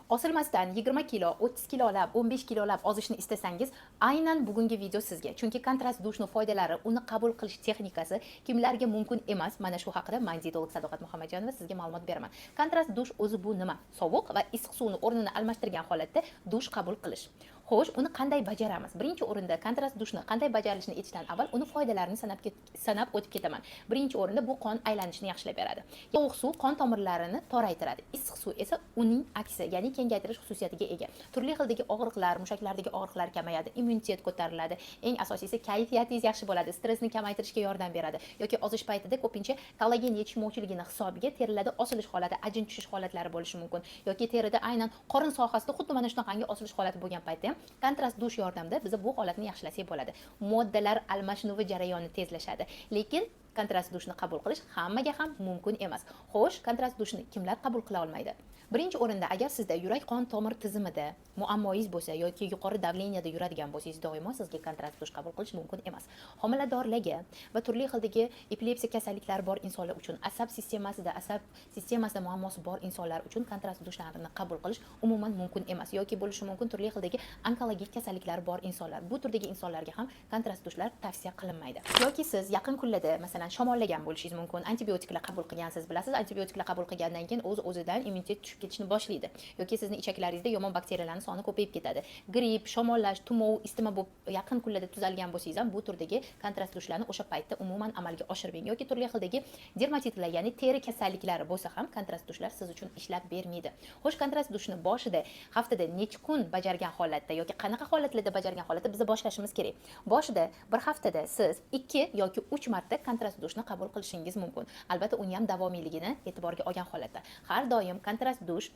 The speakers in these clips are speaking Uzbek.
Osilmasdan 20 kilo, 30 kilolab, 15 kilolab ozishni istasangiz, aynan bugungi video sizga. Chunki kontrast dushni foydalari, uni qabul qilish texnikasi kimlarga mumkin emas, mana shu haqida man, dietolog Sadoqat Muhammadjonova, sizga ma'lumot beraman. Kontrast dush o'zi bu nima? Sovuq va issiq suvni o'rnini almashtirgan holatda dush qabul qilish. Xo'sh, uni qanday bajaramiz? Birinchi o'rinda kontrast dushni qanday bajarilishini aytishdan avval uni foydalarini sanab o'tib ketaman. Birinchi o'rinda bu qon aylanishini yaxshilab beradi. Sovuq suv qon tomirlarini toraytiradi. Issiq suv esa uning aksi, ya'ni kengaytirish xususiyatiga ega. Turli xildagi og'riqlar, mushaklardagi og'riqlar kamayadi, immunitet ko'tariladi. Eng asosiysi, kayfiyatingiz yaxshi bo'ladi, stressni kamaytirishga yordam beradi. Yoki ozish paytida ko'pincha kollagen yetishmovchiligini hisobiga terilarda osilish holati, ajin tushish holatlari bo'lishi mumkin. Yoki terida aynan qorin sohasida xuddi mana shunaqangi osilish holati bo'lgan paytda ham kontrast dush yordamida biz bu holatni yaxshilasak bo'ladi. Moddalar almashinuvi jarayoni tezlashadi. Lekin kontrast dushni qabul qilish hammaga ham mumkin emas. Xo'sh, kontrast dushni kimlar qabul qila olmaydi? Birinchi o'rinda, agar sizda yurak qon tomir tizimida muammoyingiz bo'lsa yoki yuqori давление da yuradigan bo'lsangiz, doimo sizga kontrast dush qabul qilish mumkin emas. Homiladorlarga va turli xildagi epilepsiya kasalliklari bor insonlar uchun, asab sistemasida muammosi bor insonlar uchun kontrast dushlarni qabul qilish umuman mumkin emas. Yoki bo'lishi mumkin turli xildagi onkologik kasalliklari bor insonlar. Bu turdagi insonlarga ham kontrast dushlar tavsiya qilinmaydi. Yoki siz yaqin kunlarda, masalan, shamollagan bo'lishingiz mumkin, antibiotiklar qabul qilgansiz, bilasiz, antibiotiklar qabul qilgandan keyin o'z o'zidan immunitet tushib ketishni boshlaydi. Yoki sizni ichaklaringizda yomon bakteriyalarning soni ko'payib ketadi. Gripp, shamollash, tumov, isitma bo'lib yaqin kunlarda tuzalgan bo'lsangiz ham, bu turdagi kontrast dushlarni o'sha paytda umuman amalga oshirmang. Yoki turli xildagi dermatitlar, ya'ni teri kasalliklari bo'lsa ham, kontrast dushlar siz uchun ishlab bermaydi. Xo'sh, kontrast dushni boshida haftada necha kun bajargan holatda yoki qanaqa holatlarda bajargan holatda biz boshlashimiz kerak? Boshida bir haftada siz 2 yoki 3 marta kontrast dushni qabul qilishingiz mumkin. Albatta, uni ham davomiyligini e'tiborga olgan holatda. Har doim kontrast dush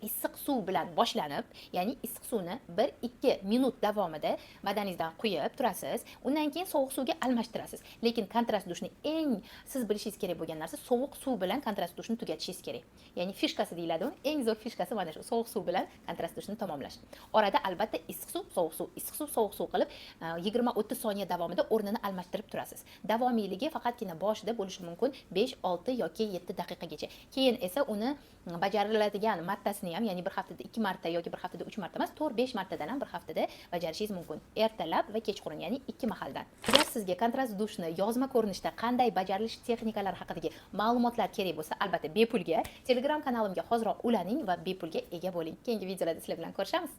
issiq suv bilan boshlanib, ya'ni issiq suvni 1-2 minut davomida badaningizdan quyib turasiz. Undan keyin sovuq suvga almashtirasiz. Lekin kontrast dushni eng siz bilishingiz kerak bo'lgan narsa, sovuq suv bilan kontrast dushni tugatishingiz kerak. Ya'ni фишка si deyiladi, eng zo'r фишка si mana shu sovuq suv bilan kontrast dushni tamomlash. Orada albatta issiq suv, sovuq suv, issiq suv, sovuq suv qilib 20-30 soniya davomida o'rnini almashtirib turasiz. Davomiyligi faqatgina boshida bo'lishi mumkin 5, 6 yoki 7 daqiqagacha. Keyin esa uni bajariladigan martasini ham, ya'ni bir haftada 2 marta yoki bir haftada 3 marta emas, 4-5 martadan ham bir haftada bajarishingiz mumkin. Ertalab va kechqurun, ya'ni 2 mahaldan. Agar sizga kontrast dushni yozma ko'rinishda qanday bajarilish texnikalari haqidagi ma'lumotlar kerak bo'lsa, albatta bepulga Telegram kanalimga hoziroq ulaning va bepulga ega bo'ling. Keyingi videolarda sizlar bilan ko'rishamiz.